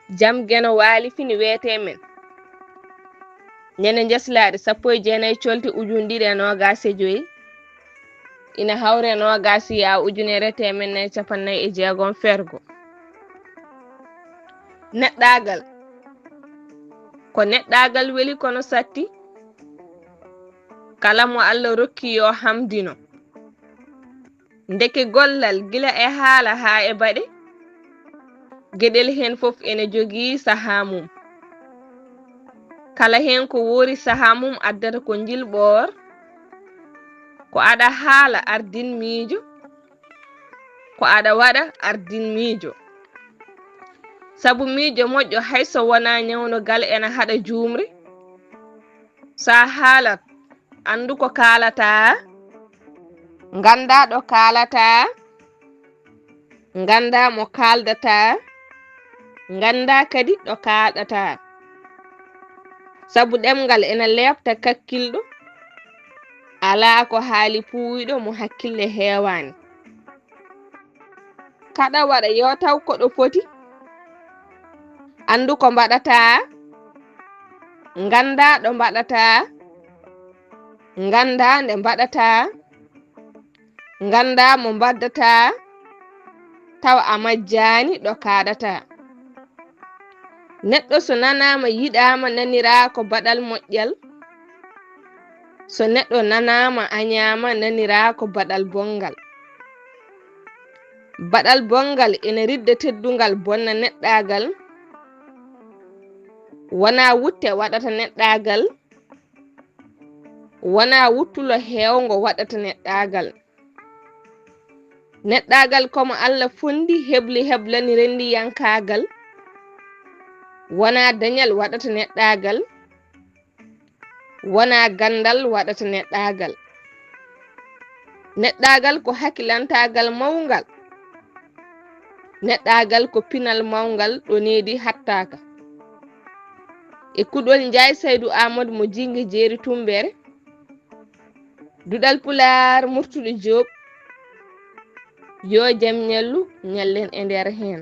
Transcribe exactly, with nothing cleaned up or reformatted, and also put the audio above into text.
Jam Geno Waali fini weetee men. Ñande Njaslaaɗe sappo e jeenayi colti ujunɗe ɗiɗi e noogaas e joy, ina hawre noogaas yaa ujunere teemeɗɗe nayi cappanɗe nayi e jeegom fergo. Neɗɗaagal. Ko neɗɗaagal weli kono satti, kala mo Alla rokki yo hamdino. Ndeke gollal, gila e haala haa e baɗe, geɗel heen fof ene jogii sahaa mum. Kala heen ko woori sahaa mum addata ko njilɓoor, ko aɗa haala ardin miijo, ko aɗa waɗa ardin miijo. Sabu miijo moƴƴo hay so wonaa ñawnogal ena haɗa juumre, so a haalat, anndu ko kaalataa, nganndaa ɗo kaalataa, nganndaa mo kaaldataa, nganndaa kadi ɗo kaaɗataa. Sabu ɗemngal ena leepta kakkilɗo, alaa ko haali puuyɗo mo hakkille heewaani. Kaɗa waɗa yo taw ko ɗo foti, anndu ko mbaɗataa, nganndaa ɗo mbaɗataa, nganndaa nde mbaɗataa, nganndaa mo mbaddataa, taw a majjaani ɗo kaaɗataa. Neɗɗo so nanaama yiɗaama naniraa ko baɗal moƴƴal, so neɗɗo nanaama añaama naniraa ko baɗal bonngal. Baɗal bonngal ina ridda teddungal bonna neɗɗaagal, wonaa wutte waɗata neɗɗaagal, wonaa wuttulo heewngo waɗata neɗɗaagal. Neɗɗaagal ko mo Alla fonndi hebli heblani renndiyankaagal, wonaa dañal waɗata neɗɗaagal, wonaa ganndal waɗata neɗɗaagal. Neɗɗaagal ko hakilantaagal mawngal. Neɗɗaagal ko pinal mawngal ɗo needi hattaaka. E kuɗol Njaay Saydu Aamadu mo Jinnge Jeeri Tummbere, Duɗal Pulaar Murtuɗo Joob, yo jam ñallu, ñallen e nder heen.